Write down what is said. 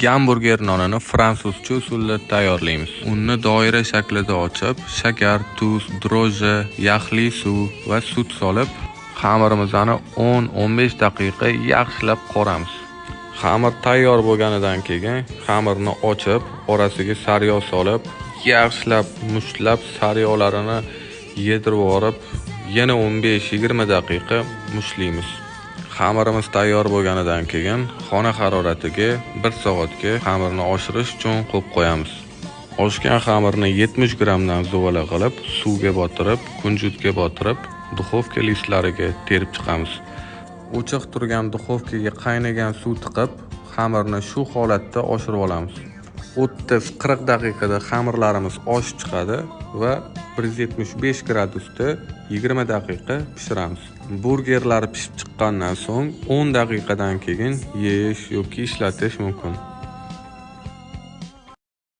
Gamburger nonini fransuzcha usulda tayyorlaymiz. Unni doira shaklida ochib, shakar, tuz, drojji, yaxli suv va sut solib, xamirimizni 10-15 daqiqa yaxshilab qoramiz. Xamir tayyor bo'lganidan keyin xamirni ochib, orasiga sariyog' solib, yaxshilab mushtlab sariyog'larini yedirib yuborib, yana 15-20 daqiqa mushtlaymiz. Xamirimiz tayyor bo'lganidan keyin xona haroratiga 1 soatga xamirni oshirish uchun qo'yib qo'yamiz. Oshgan xamirni 70 grammdan zuvala qilib, suvga botirib, kunjutga botirib, duxovka listlariga terib chiqamiz. O'chiq turgan duxovkaga qaynagan suv tiqib, xamirni shu holatda oshirib olamiz. 30-40 daqiqada xamirlarimiz oshib chiqadi va 175 gradusda 20 daqiqa pishiramiz. Burgerlar pishib chiqqandan so'ng 10 daqiqadan keyin yeyish yoki ishlatish mumkin.